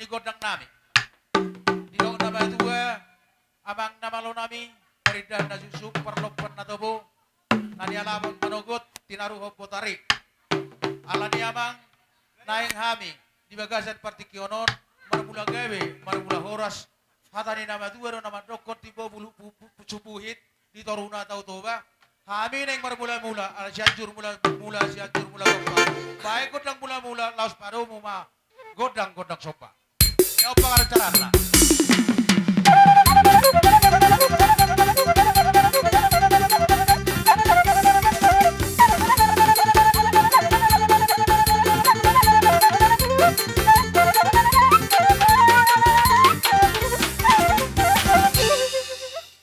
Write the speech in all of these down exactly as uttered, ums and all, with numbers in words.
gondang nami. Didok na matua, amang na malo nami, parindahan na suksuk, parlompan na topo, na nialap manogot, tinaruhon botari. Alani amang, naeng hami di bagasan partingkian on, marmula gabe, marmula horas, hata ni na matua do na mandokkon timbo bulu, bu, bu, bu, subuhit, di toruna Tao Toba, hami naeng marmula-mula, ala Sianjur mula-mula, Sianjur mula somba. Baen gondang mula-mula, laos padomu ma gondang, gondang somba. Ia on pangarancarana.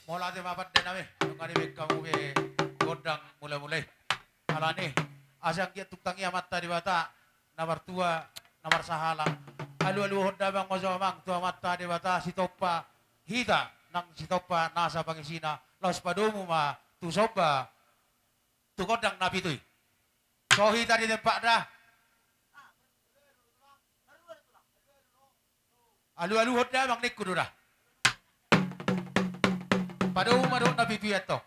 Mauliate ma pande nami, nunga dibaen hamu be gondang mula-mula i. Alani, asa anggiat tung tangi Amanta Debata, na martua, na marsahala. Alu-aluhon damang ma jo amang tu Amanta Debata, sitompa hita, nang sitompa nasa pangisina, laos padomu ma tu somba, tu gondang na pitu i. So hita di tempat da. Alu-aluhon damang ningku do da. Padomu ma dohot na pitu i antong.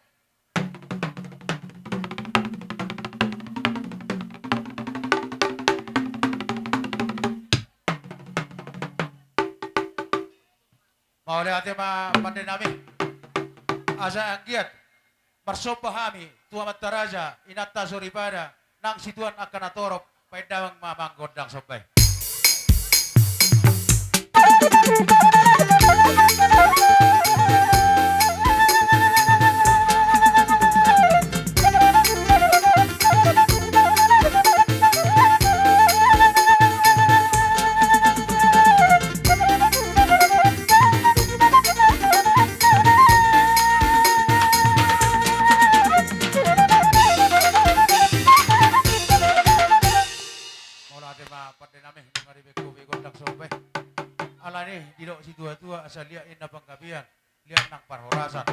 Mauliate ma pande nami. Asa anggiat marsomba hami tu amanta raja, inanta soripada, nang situan angka na torop, baen damang ma amang gondang somba i. Mauliate ma pande nami, nunga dibaen hamu be gondang somba i. Alani, didok situa-tua, asa liat ninna panggabean, liat nang parhorasan.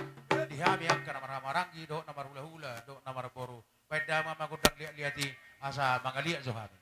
Di hami angka na marhahamaranggi, dohot na marhulahula, dohot na marboru, baen damang ma gondang liat-liat i, asa mangaliat jo hami.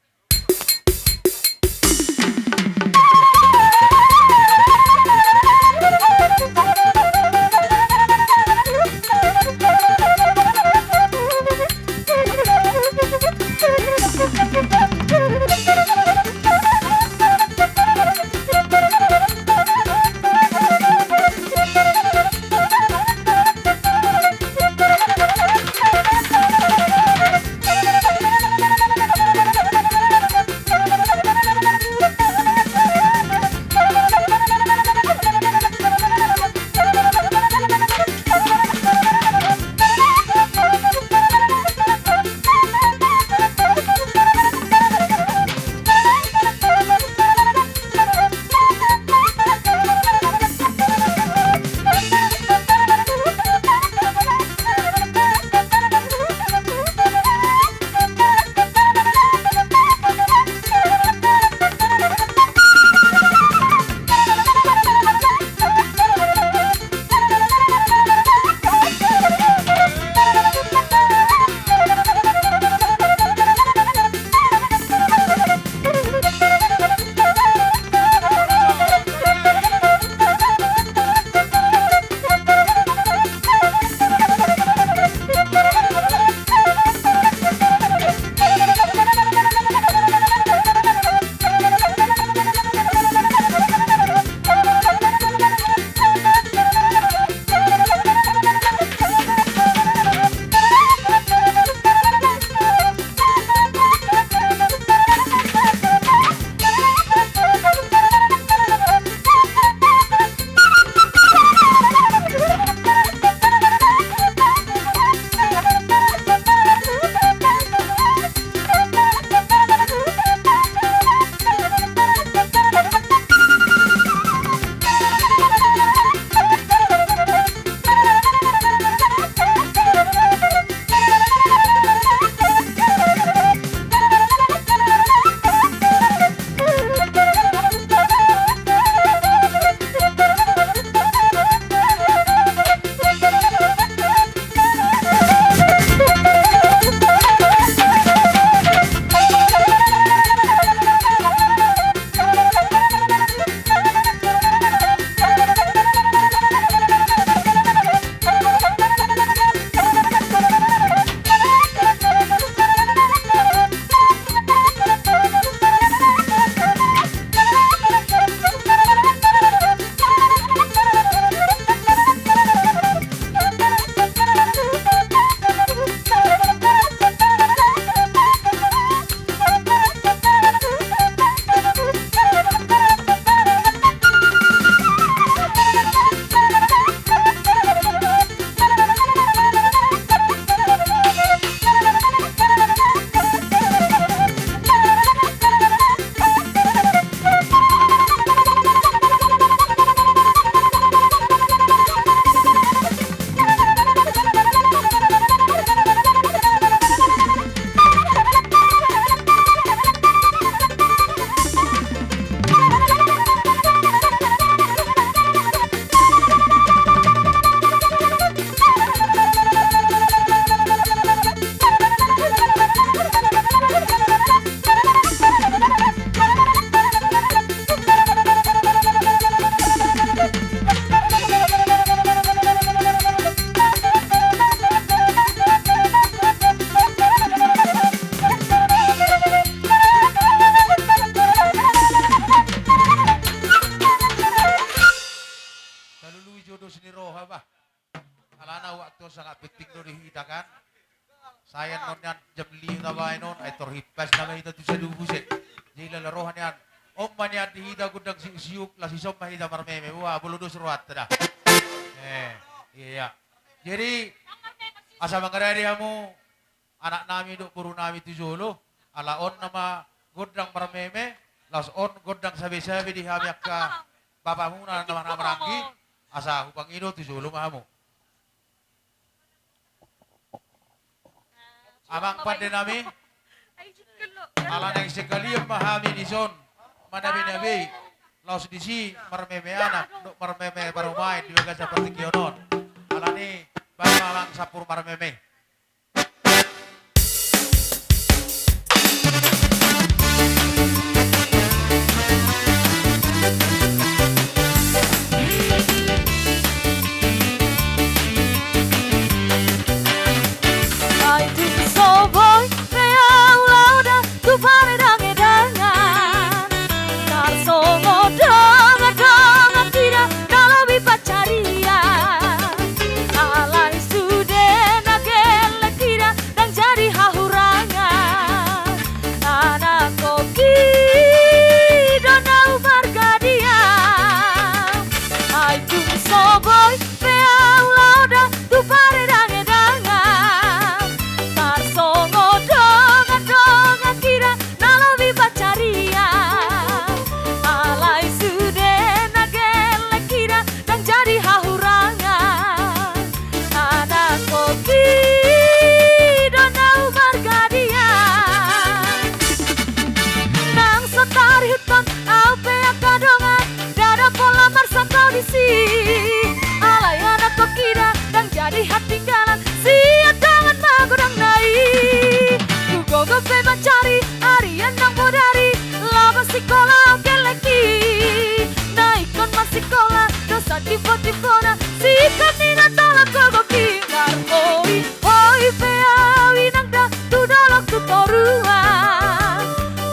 Hita kan. Sai annon nian jam lima tabaen on, ai tor himpas nama hita tu Saluhut se. Jadi lala roha nian. On ma nian di hita gondang siuk-siuk, laos dison ma hita marmeme. Wah, bolo dos rohanta da. Eh, iya. Jadi, asa mangarade hamu anak nami dohot boru nami tu jolo, ala on nama gondang marmeme, laos on gondang sabe-sabe di hami angka bapamuna na marhahamaranggi, asa hupangido tu jolo ma hamu. Amang pande nami, ala naeng sekalian ma hami dison manabe-nabe, laos disi marmeme anak dohot marmeme parumaen di bagasan partingkian on. Alani, baen ma amang sampur marmeme. Ai dung so boi pe au laho da tu paredangedangan, tarsongon dongan-dongan hita na lobi pansarian. Alai sude na gelleng hita ndang jadi hahurangan. Anakkonhi do na umarga dia. Ai dung so boi pe au laho da tu paredangedangan, tarsongon dongan-dongan hita na lobi pansarian. Alai sude na gelleng hita ndang jadi hahurangan. Anakkonhi do na umarga dia. Nang so tarihuthon au pe angka dongan, ndada pola marsangkau disi. Alai anakkonhi da ndang jadi hatinggalan, sian dongan magodangna i. Hugogo pe mancari arian nang bodari, laho masikola on gellengki. Na ingkon masikola do sandimbo-ndimbona, singkat ni na tolap gogoki. Marhoi-hoi pe au inang da tu dolok tu toruan,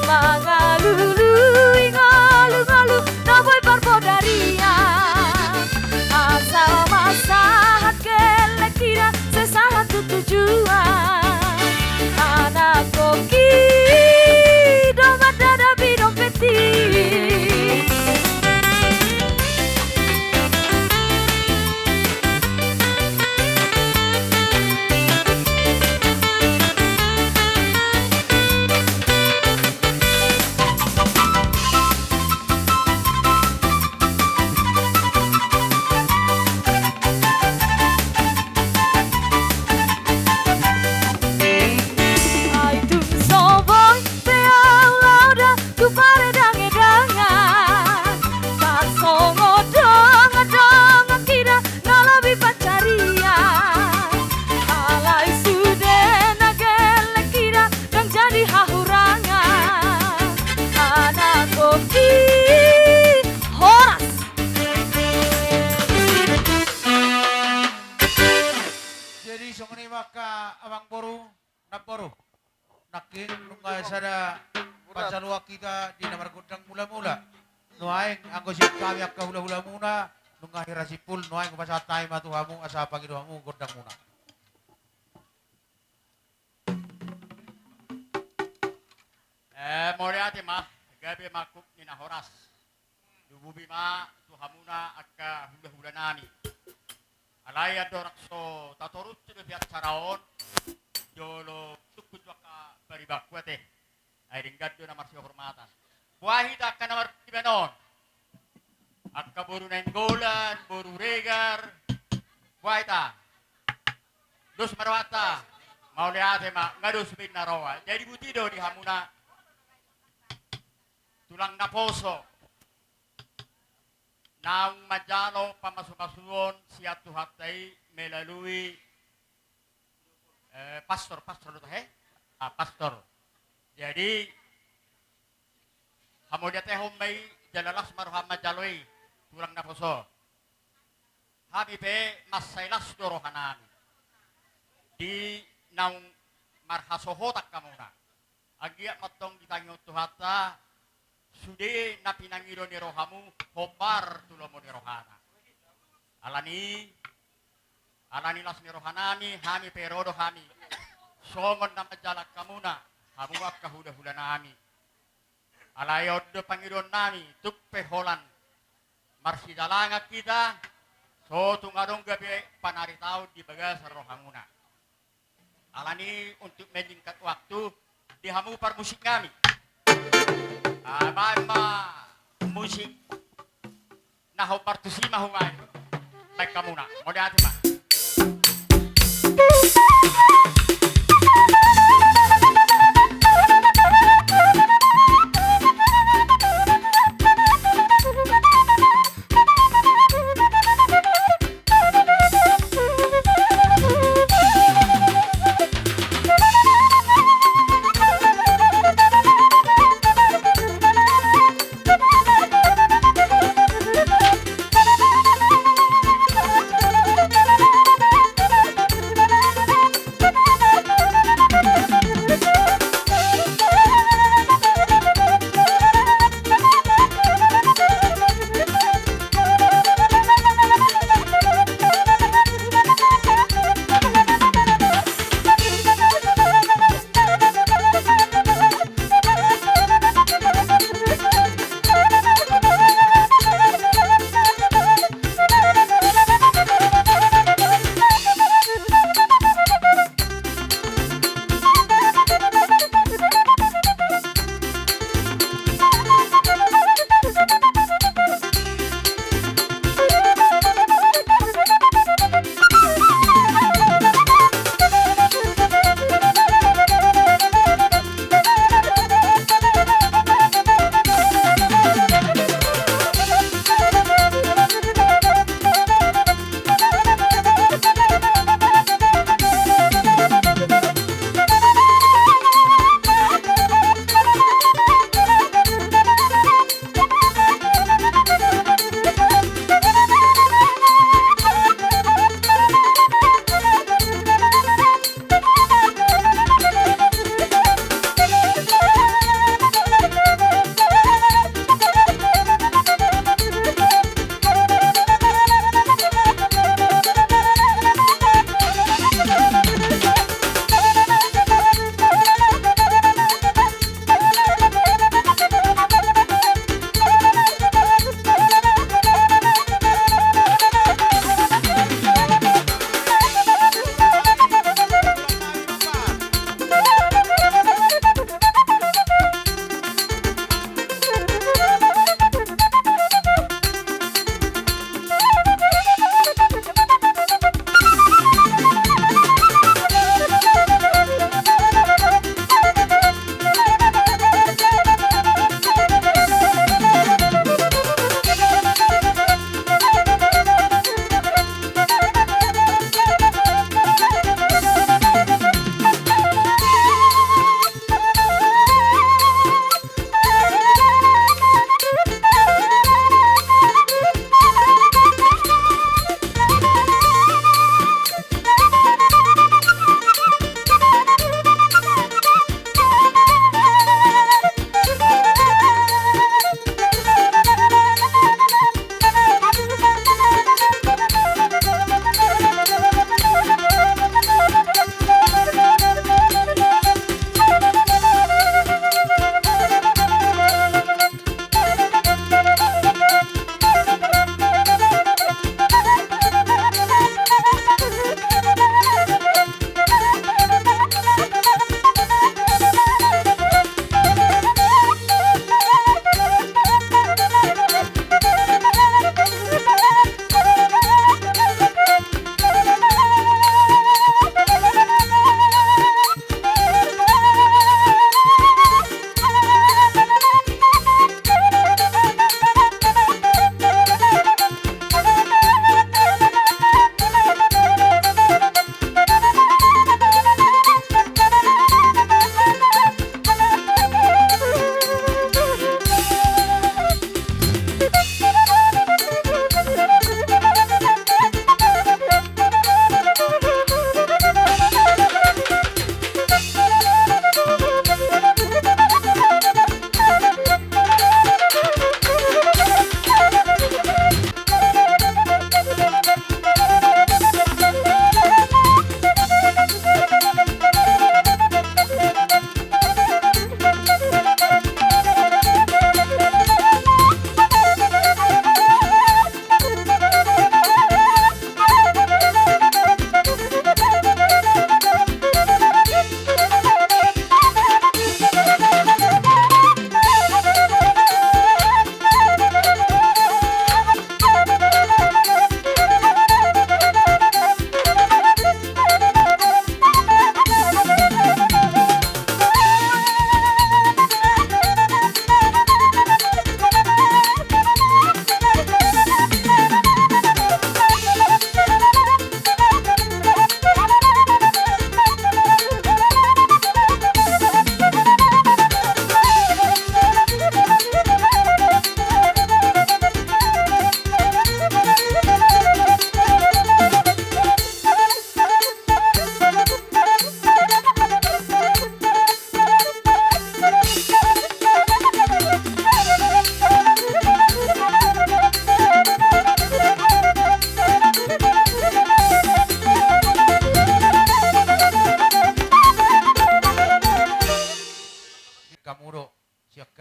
mangalului ngolu-ngolu na boi parbodarian. Asa ma sahat gelleng hita, sai sahat tu tujuan. Anakkonhi do mandadabi dompetki. Ai dung so boi pe au laho da tu paredangedangan, tarsongon dongan-dongan hita na lobi pansarian. Alai sude na gelleng hita ndang jadi hahurangan. Anakkonhi, horas. Jadi songon i ma angka amangboru, namboru. Nangkin nunga sada pansamotan hita di na margondang mula-mula. Nuaeng anggo sian hami angka hula-hulamuna, nunga hira simpul, nuaeng hupasahat hami ma tu hamu asa pangido hamu gondangmuna. Eh, mauliate ma, gabe ma angkup ni na horas. Tububi ma tu hamuna angka hula-hula nami. Alai andorang so tatorus do pe acara on, jolo sungkun jo angka paribanku ate. Ai denggan do na marsihormatan. Boha hita angka na marpariban on? Angka boru Nainggolan, boru Regar. Boha hita? Dos ma rohanta. Mauliate ma, nga dos be na roa. Jadi buti do di hamuna tulang naposo naung manjalo pamasu-masuon sian Tuhanta i melalui, eh, pastor, pastor do tahe? Ah, pastor. Jadi, hamauliatehon ma i jala las ma roham manjalo i, tulang naposo. Hami pe mansai las do rohanami di naung marhasohotan hamuna. Anggiat ma antong ditangihon Tuhanta sude na pinangido ni rohamu hombar tu lomo ni rohana. Alani, Alani las ni rohanami, hami pe ro do hami songon na manjalang hamuna, hamu angka hulahulanami. Alai on do pangidoannami, tung pe holan marsidalangan hita, so tung adong gabe panaritaon di bagasan rohamuna. Alani, untuk menyingkat waktu, di hamu parmusiknami, baen ma musik na hombar tusi ma hubaen. Baen hamuna, mauliate ma.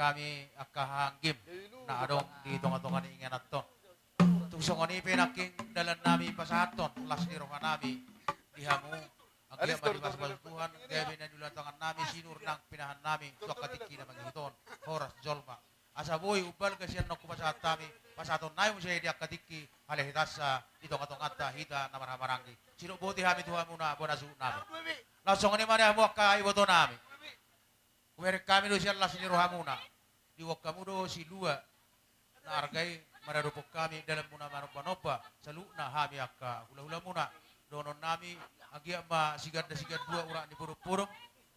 hami angka haha anggim na adong di tonga-tonga ni inganan on. Tung songon i pe nangkin dalan nami pasahathon las ni roha nami di hamu. Anggiat ma dipasu-pasu Tuhan gabe na niula tangan nami, sinur nang pinahan nami tu angka tingki na mangihut on, horas jolma. Asa boi umbalga sian naung hupasahat hami, pasahaton nami muse di angka tingki, alai hita asa di tonga-tonganta hita na marhahamaranggi. Sidok boti hami tu hamuna bona suhut nami. Laos songon i ma di hamu angka iboto nami. Hubereng hami do sian las ni rohamuna. Diboan hamu do silua na arga i maradophon hami dalanmuna manomba-nomba, saluhutna hami angka hula-hulamuna. Dohonon nami, anggiat ma siganda-sigandua urat ni podom-podom,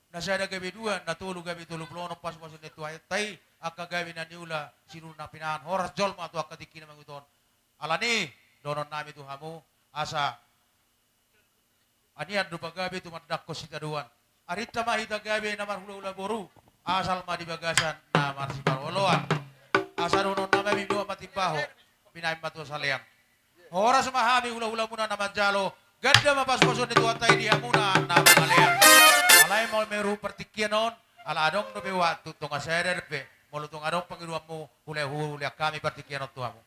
na sada gabe dua, na tolu gabe tolu pulu onom, pasu-pasu ni Tuhanta i, angka gabe na niula, sinur nang pinahan, horas jolma tu angka tingki na mangihut on. Alani, dohonon nami tu hamu, asa anian do pagabe tumandangkon sitadoan. Arinta ma hita gabe na marhula-hula boru, asal ma di bagasan na marsiparoloan. Asa dohonon nami, binoan ma timbaho, binahen ma tu saleang. Horas ma hami hula-hulamuna na manjalo, ganda ma pasu-pasu ni Tuhanta i di hamuna na mangalean. Alai molo meru partingkian on, ala adong dope waktu, tonga sada dope, molo tung adong pangidoanmu, hule-, hulean hami partingkian on tu hamu.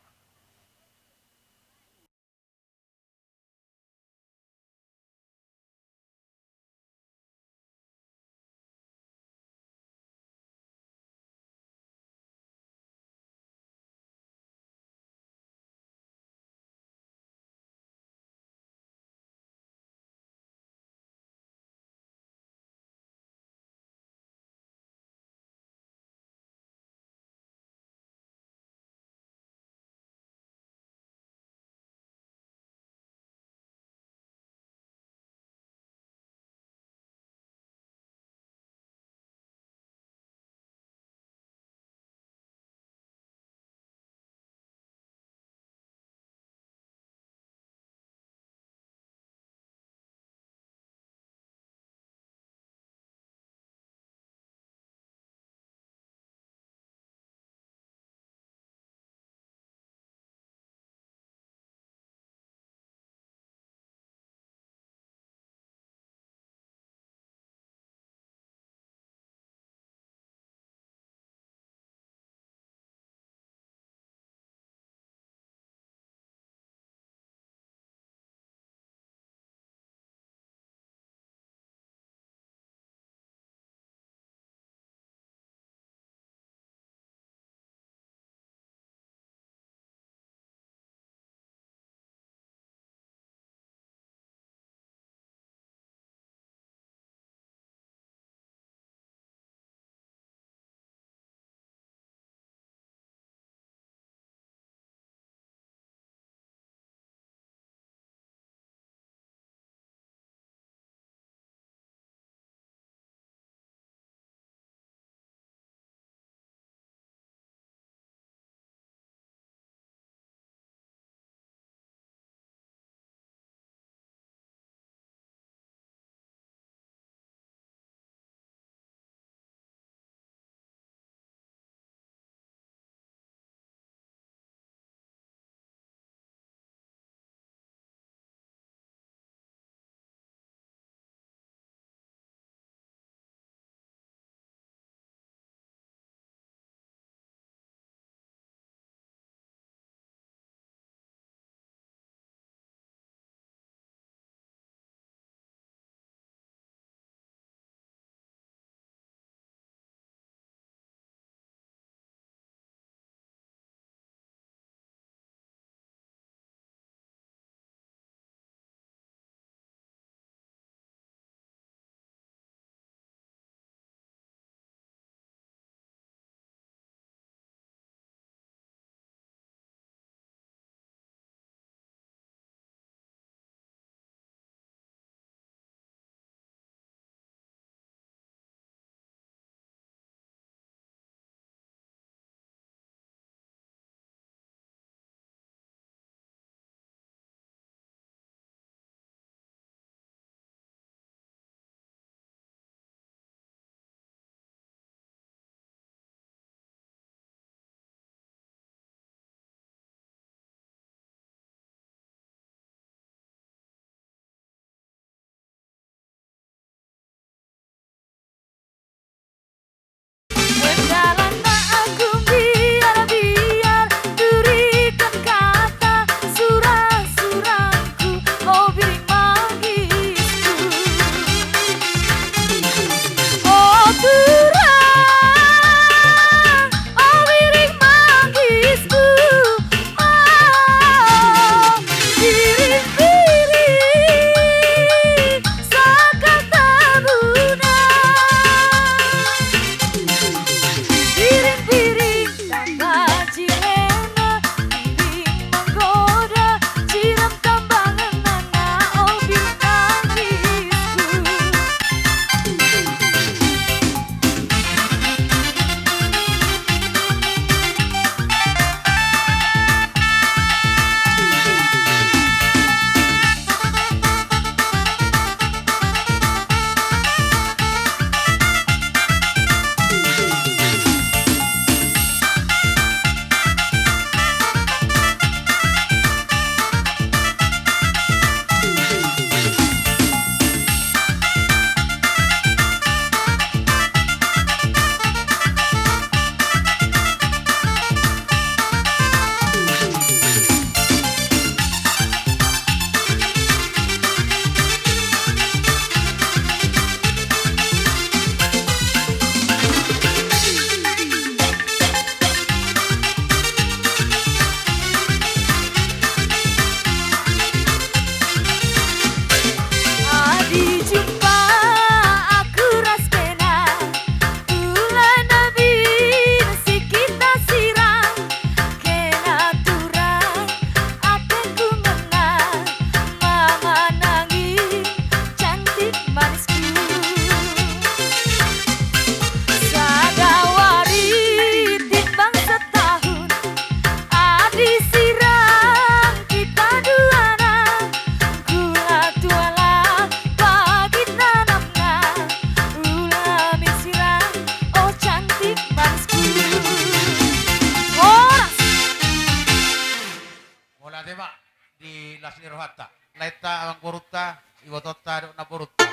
laenta, amangborunta, ibotonta dohot namborunta.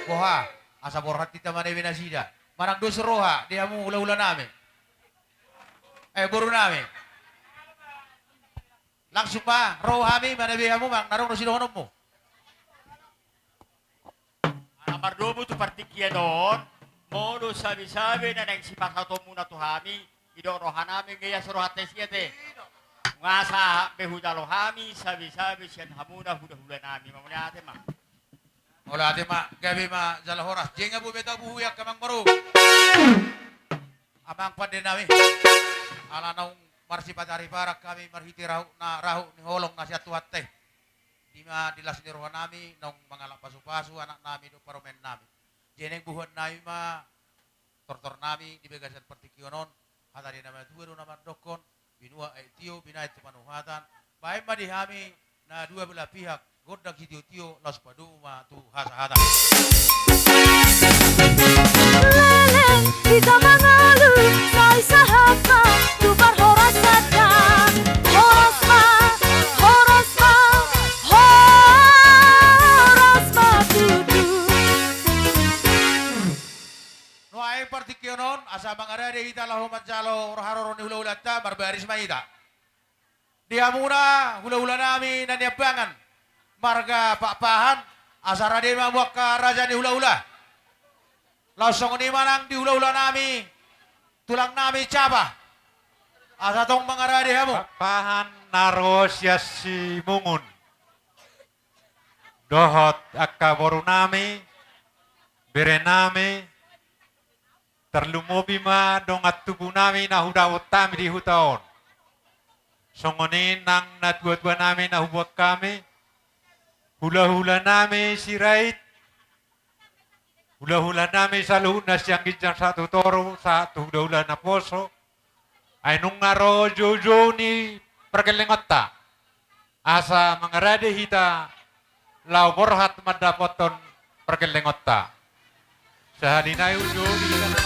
Boha, asa borhat hita manebe nasida. Manang dos roha di hamu hulahulanami, eh, borunami? Langsung ma ro hami manebe hamu manang na adong do sidohononmu. Ala mardomu tu partingkian on, molo sabe-sabe na naeng sipasahatonmuna tu hami, didok rohanami, nunga ias rohanta i sia te. Nunga sahat be hujalo hami sabe-sabe sian hamuna hulahulanami. Mauliate ma. Mauliate ma, gabe ma jala horas. Jala boi ma tabuhu i angka amang boru, amang pandenami. Ala naung marsipata ari parang hami marhite rahutna, rahut ni holong na sian Tuhanta i. Di ma di las ni rohanami naung mangalap pasupasu anaknami dohot parumaennami. Jala naeng bubuhannami ma tortornami di bagasan partingkian on. Hata ni na matua do na mandokkon: Binua aek tio, binahen tu panuhatan. Bahen ma di hami na dua belah pihak gondang sitiotio, laos padomu ma tu hasahatan. Leleng hita mangolu, sai sahat ma tu parhorasan. Horas ma, horas ma, horas ma tutu. Nuaeng partingkian on, asa mangarade hita laho manjalo haroro ni hulahulanta, marbaris ma hita. Di hamuna hulahulanami na niambangan marga Pakpahan, asa rade ma hamu angka raja ni hulahula. Laos songon i ma nang di hulahulanami, tulangnami Capa. Asa tong mangarade hamu. Pakpahan na ro sian Simungun. Dohot angka borunami, berenami, tarlumobi ma dongan tubunami na hudapot hami di huta on. Songon i nang natuatuanami na huboan hami, hulahulanami Sirait, hulahulanami saluhutna sian ginjang sahat tu toru, sahat tu hulahula naposo, ai nunga ro joujou ni pargellengonta. Asa mangarade hita laho borhat mandapothon pargellengonta. Sahali nai uju di hita na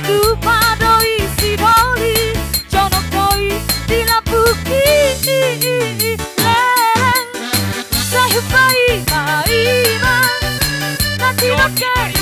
Tupa do i sidoli, jonok do i di lambungki. Leleng, sai hupaima-ima, na tinangkek